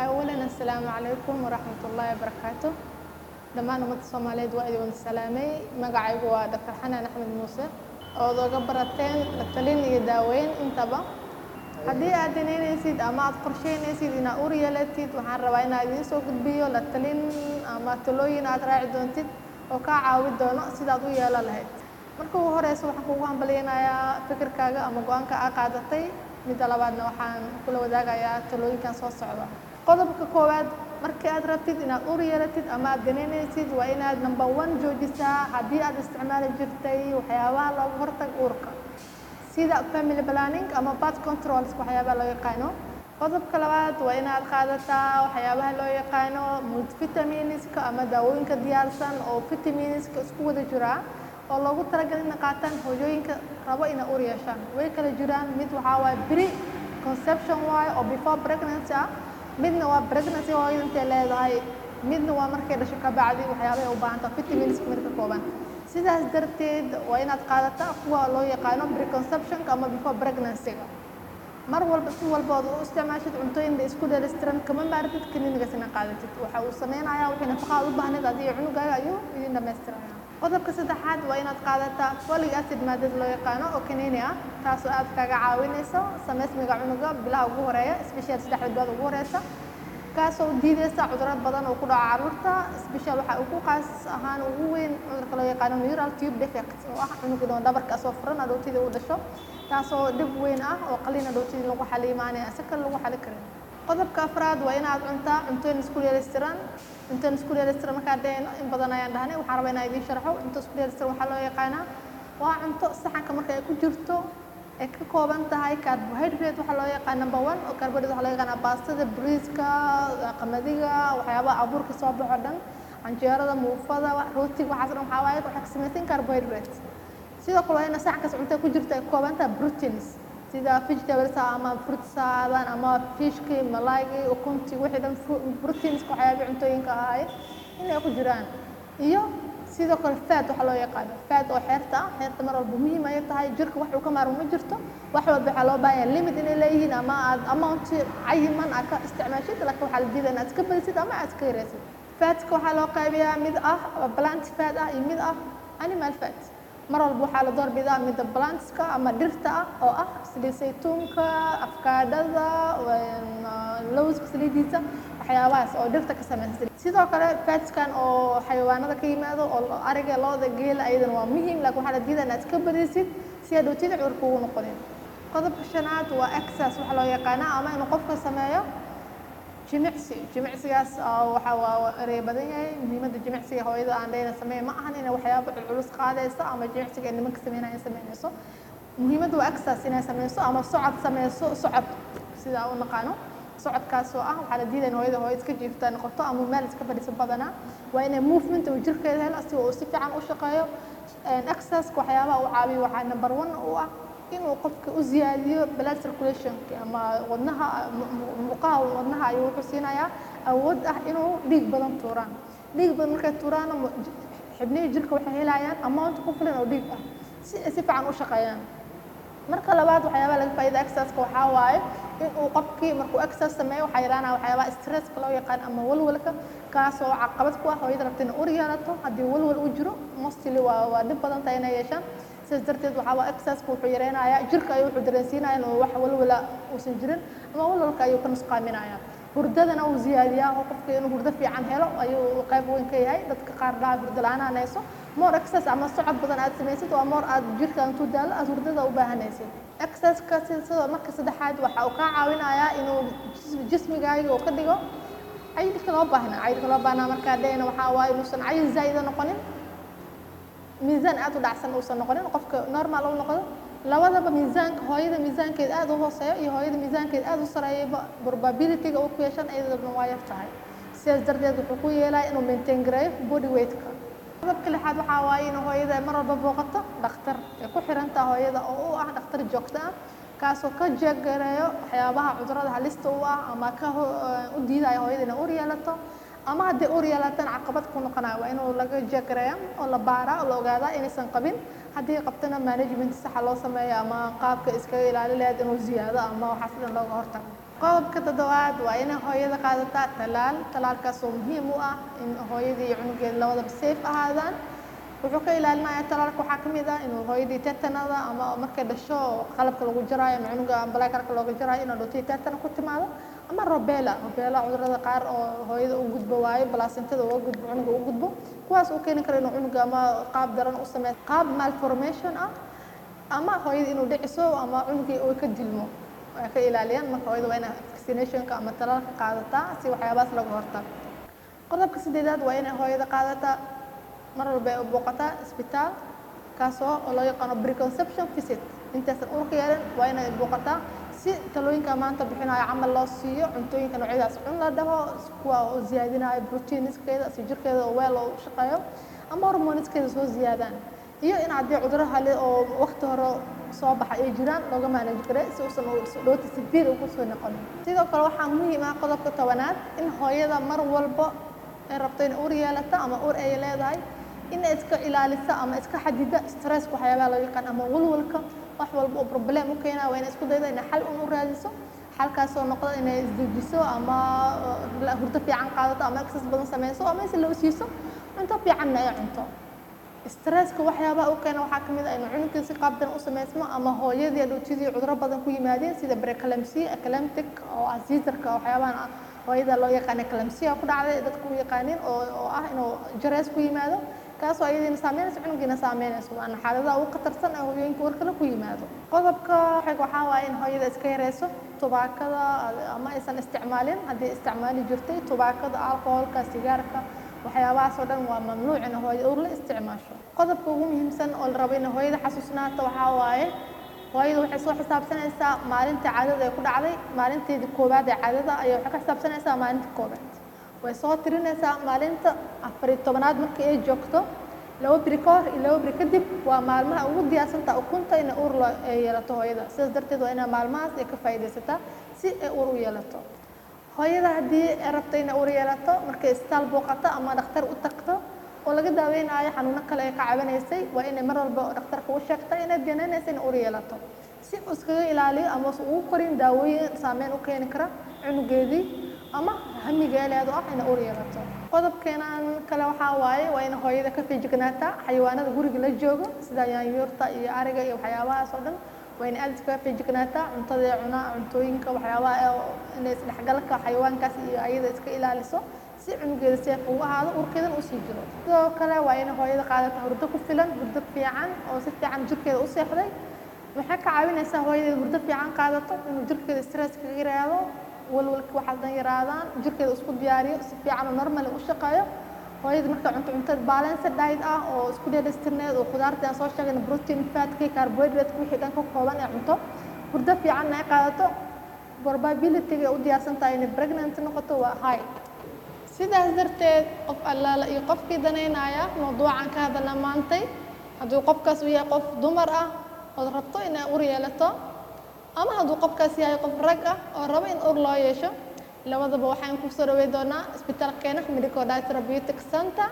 Awalan, assalaamu calaykum waraxmatullaahi wabarakaatu. Dhammaan ummadda Soomaaliyeed waa idin wada salaamay. Magacaygu waa Dr. Xanaan Axmed Muuse, ood oga barateen la talin iyo daaweyn intaba. Haddii aad danaynaysid ama aad qorsheynaysid inaad uur yeelatid, waxaan rabaa inaan idiin soo gudbiyo la talin ama talooyin aad raaci doontid oo kaa caawi doono sidaad u yeelan lahayd. Marka ugu horeysa, waxaan kugu hambalyeynayaa fikirkaaga ama go-aanka aad qaadatay. Midda labaadna, waxaan kula wadaagayaa talooyinkan soo socda. Qodobka koowaad, markii aad rabtid inaad uur yeelatid ama aad danaynaysid, waa inaad number one joojisaa haddii aad isticmaali jirtay waxyaabaha looga hortag uurka, sida family planning ama birth controls waxyaabaha loo yaqaano. Qodobka labaad, waa inaad qaadataa waxyaabaha loo yaqaano multivitaminska ama daawooyinka diyaarsan oo vitaminska isku wada jiraa oo loogu talagalay inay qaataan hooyooyinka rabo inay uur yeeshaan. Way kala jiraan: mid waxaa waaye pre conception waaye oo before pregnancy ah, midna waa pregnancy hooyada intay leedahay, midna waa markay dhasho ka bacdi waxyaabahay u baahan tahay vitaminska mid ka kooban. Sidaas darteed, waa inaad qaadataa kuwa loo yaqaano preconceptionka ama before pregnancy-ga. Mar walba, si walba ood u isticmaashid cuntooyin isku dheelistiran, kama maartid kaniinigaas inaad qaadatid. Waxa uu sameynayaa wixii nafaqa aad u baahneed adiga cunugaaga ayuu idin dhamaystiraya. Qodobka saddexaad, waa inaad qaadataa folic acid maadada loo yaqaano oo kaniini ah, taasoo aad kaaga caawinayso samaysmiga cunuga bilaha ugu horeeya, special 3-da bilood ugu horeysa, kaasoo diideysa cudurro badan oo ku dhaca carruurta. Special waxa ugu qaas ahaan ugu weyn cudurka loo yaqaano neural tube defect, oo ah cunuga inuu dhabarka soo furan adhootidii u dhasho, taasoo dhib weyn ah oo qaliin adhootidii lagu xaliyo maanay si kale lagu xali karin. Qodobka afraad, waa inaad cuntaa cuntooyin isku dheelistiran. Cuntooyin isku dheelistiran markaa dhahayno, in badan ayaan dhahnay. Waxaan rabaa inaan idiin sharxo. Cunto isku dheelistiran waxaa loo yaqaanaa waa cunto saxanka marka ay ku jirto ay ka kooban tahay carbohydrate, waxaa loo yaqaan number one, oo carbohydrate waxaa loo yaqaanaa baastada, bariiska, qamadiga, waxyaabaha abuurka soo baxo dhan, canjeerada, muufada, rootiga, waxaas dhan waxaa waaye waxay ka samaysan carbohydrate. Sidoo kale, waa ina saxankaas cuntada ku jirta ay ka kooban tahay proteins, sida vegetables ama fruits ha ahaadaan ama fishkii, malaygii, ukuntii, wixii dhan proteinska waxyaabihii cuntooyinka ahaayeen inay ku jiraan. Iyo sidoo kale fat, waxaa loo yaqaano fat oo xeerta ah. Xeerta mar walba muhiim ayay tahay. Jirka wax uu ka maarmo ma jirto. Wax walba waxaa loo baahan yahay limit inay leeyihiin ama aad amount cayiman aad ka isticmaashid, laakiin waxaa la diidaa inaad iska badisid ama aad iska yaraysid. Fatka waxaa loo qaybiyaa mid ah plant fat ah iyo mid ah animal fat. Mar walba waxaa la doorbidaa midda plantska ama dhirta ah, oo ah saliid saytuunka, afkaadhada, lowska saliidiisa, waxyaabahaas oo dhirta ka samaysan. Sidoo kale, fatskan oo xayawaanada ka yimaado, oo ariga, lo'da, geela, ayadana waa muhiim, laakiin waxaa la diidaa inaad iska badisid si hadhowtida cudur kugu noqonin. Qodobka shanaad waa exercise waxa loo yaqaana ama inuu qofka sameeyo jimicsi. Jimicsigaas waxa waa erey badan yahay. Muhiimadda jimicsiga hooyada aan dhahayna sameeya ma ahan inay waxyaabo culculus qaadayso ama jimicsiga ay nimanka sameynaya sameynayso. Muhiimadda waa exercise inay sameyso ama socod sameyso, socod sida u naqaano. Socodkaas oo ah, waxaa la diidaya in hooyada hooyo iska jiifta noqoto ama meel iska fadhiso. Badanaa waa inay movement uu jirkeeda helo si uu si fiican u shaqeeyo. Exercise waxyaabaha uu caawiyo waxaa number one u ah inuu qofka u ziyaadiyo blood circulation ama wadnaha, muqaha wadnaha ayuu wuxuu siinayaa awood ah inuu dhiig badan tuuraan. Dhiig badan markay tuuraana, xibnihii jirka waxay helayaan amount ku filan oo dhiig ah si ay si fiican u shaqeeyaan. Marka labaad, waxyaabaha laga faa'iida exercise-ka waxaa waaye in uu qofkii markuu exercise sameeyo, waxaa yaraanaya waxyaabaha stresska loo yaqaan ama walwalka, kaasoo caqabad ku ah hooyada rabta inay ur yeelato. Haddii walwal uu jiro, mostly waa dhib badan tahay inay yeeshaan. Sidaas darteed, waxaa waa exercise-ka wuxuu yareynayaa jirka ayuu wuxuu dareensiinaya inuu wax walwala uusan jirin ama walwalka ayuu ka nusqaaminaya. Hurdadana uu ziyaadiyaa, oo qofka inuu hurdo fiican helo ayuu qayb weyn ka yahay. Dadka qaar dhaha hurdo la'aan hayso, more exercise ama socod badan aad samaysid, waa more aad jirka intuu daalo aad hurdada u baahanaysid. Exercise-ka sidoo marka saddexaad, waxa uu kaa caawinayaa inuu jismigaaga uu ka dhigo cayilka loo baahnaa. Cayilka loo baahnaa markaa dhehna waxaa waaye inuusan cayil zaa'ida noqonin, miisaan aad u dhacsan uusan noqonin, qofka normal uu noqdo. Labadaba miisaanka, hooyada miisaankeeda aad u hooseeyo iyo hooyada miisaankeeda aad u sareeyaba, probability-ga uu ku yeeshan iyadana waa yar tahay. Sidaas darteed, wuxuu ku yeelaya inuu maintain gareeyo body weight-ka. Qodobka lixaad waxaa waaye in hooyada mar walba booqato dhakhtar ay ku xiran tahay hooyada oo u ah dhakhtar joogto ah. kaasoo ka jeegareeyo waxyaabaha cudurada halista u ah ama ka u diidaya hooyada inay uur yeelato, ama haddii uur yeelatana caqabad ku noqonayo. Waa inuu laga jeegareeya oo la baaraa oo la ogaadaa inaysan qabin. Haddii qabtana, management saxa loo sameeyo ama qaabka iskaga ilaali lahayd inuu ziyaado ama waxaas dhan looga hortago. Qodobka toddobaad waa inay hooyada qaadataa talaal. Talaalkaas oo muhiim u ah in hooyadii iyo cunugeeda labadaba safe ahaadaan. Wuxuu ka ilaalinayaa talaalka waxaa ka mid ah inuu hooyadii tetanada ama markay dhasho qalabka lagu jaraayo ama cunuga umbilicalka looga jaraayo inuu dhowtii tetano ku timaado, ama rubella. Rubella cudurada qaar oo hooyada u gudbo waayo, placentada uga gudbo, cunuga u gudbo, kuwaas uu keeni karo inuu cunuga ama qaab daran u sameeyo, qaab malformation ah, ama hooyada inuu dhiciso ama cunugii uu ka dilmo. Way ka ilaaliyaan. Marka hooyada waa inay vaccinationka ama talaalka qaadataa si waxyaabahaas looga hortago. Qodobka sideedaad waa inay hooyada qaadataa, mar walba ay u booqataa isbitaal, kaasoo oo loo yaqaano preconception visit. Intaysan uurka yeelan waa inay booqataa si talooyinka maanta bixinayo camal loo siiyo, cuntooyinka noocyadaas cun la dhaho, kuwa oo ziyaadinayo proteinskeeda si jirkeeda oo weel oo u shaqeeyo ama hormoneskeeda soo ziyaadaan, iyo in haddii cudurro hale oo waqti hore soo baxa ay jiraan looga manage garay si uusan dhooti severe ugu soo noqonin. Sidoo kale waxaa muhiim ah qodobka 10aad in hooyada mar walba ay rabto in uur yeelato ama uur ay leedahay inay iska ilaalisa ama iska xadida stresska, waxyaabaha loo yaqaan, ama walwalka. Wax walba oo problem u keenaa waa inay isku dayda inay xal un u raadiso, xalkaasoo noqda inay isdejiso ama hurdo fiican qaadato ama exercise badan sameyso ama is loo siiso, cunto fiicanna ay cunto. Stresska waxyaabaha u keena waxaa ka mid ah inuu cunugii si qaabdan u sameysmo ama hooyadii adhootidii cudurro badan ku yimaadeen, sida preeclampsia, eclamptic oo ah seizureka, waxyaabahan hooyada loo yaqaan eclampsia ku dhacday dadku u yaqaaniin, oo ah inuu jareys ku yimaado, kaasoo ayadiina saameynayso, cunugiina saameynayso, waana xaaladaha ugu khatarsan ee hooyooyinka uurkale ku yimaado. Qodobka xig waxaa waaye in hooyada iska yareyso tubaakada ama aysan isticmaalin haddii isticmaali jirtay tubaakada, alcoholka, sigaarka. Waxyaabahaas oo dhan waa mamnuuc in hooyo uur la isticmaasho. Qodobka ugu muhiimsan oo la rabo in hooyada xasuusnaato waxaa waaye hooyada waxay soo xisaabsanaysaa maalinta caadada ay ku dhacday. Maalinteedii koowaad ee caadada ayaa waxay ka xisaabsanaysaa maalinta koowaad, way soo tirinaysaa. Maalinta 14aad markii ay joogto, 2 beri ka hor iyo 2 beri kadib waa maalmaha ugu diyaarsantaa ukunta inay uur loo yeelato hooyada. Sidaas darteed waa inay maalmahaas ay ka faa'iidaysataa si ay uur u yeelato. Hooyada haddii ay rabto inay uur yeelato, markay isbitaal booqato ama dhakhtar u tagto oo laga daaweynayo xanuuno kale ay ka cabanaysay, waa inay mar walba dhakhtarka u sheegta inay danaynaysa inay uur yeelato, si uu iskaga ilaaliyo ama usan ugu korin daawooyin saameyn u keeni kara cunugeedii ama hamigeeleedu ah inay uur yeelato. Qodobkeenan kale waxaa waaye waa in hooyada ka feejignaataa xayawaanada guriga la joogo, sida yaanyuurta iyo ariga iyo waxyaabahaas oo dhan. Waa in aad iskaga feejignaataa cuntada ee cunaa, cuntooyinka, waxyaabaha inay isdhexgalka xayawaankaas iyo ayada iska ilaaliso si cunugeeda safe ugu ahaado, uurkeedana usii jiro. Sidoo kale waa in hooyada qaadata hurdo ku filan. Hurdo fiican oo si fiican jirkeeda u seexday waxay ka caawinaysaa hooyada hurdo fiican qaadato inuu jirkeeda stress kaga yaraado, walwalka waxaa dhan yaraadaan, jirkeeda isku diyaariyo, si fiican oo normal u shaqeeyo. Hooyada marka cunto cunto balanced diet ah oo isku dheelitirneed oo khudaarta aan soo sheegay, protein, fatka, carbohydrate, wixii dhan ka kooban ee cunto, hurdo fiicanna ay qaadato, probability ay u diyaarsan tahay inay pregnant noqoto waa high. Sidaas darteed qof allaala iyo qofkii danaynaya mawduucan ka hadalna maantay, hadduu qofkaas uu yahay qof dumar ah ood rabto inay ur yeelato, ama hadduu qofkaas yahay qof rag ah oo rabo in ur loo yeesho, labadaba waxaan kusoo dhaweyn doonaa isbitaalkeena Medical Diet Therapeutic Center.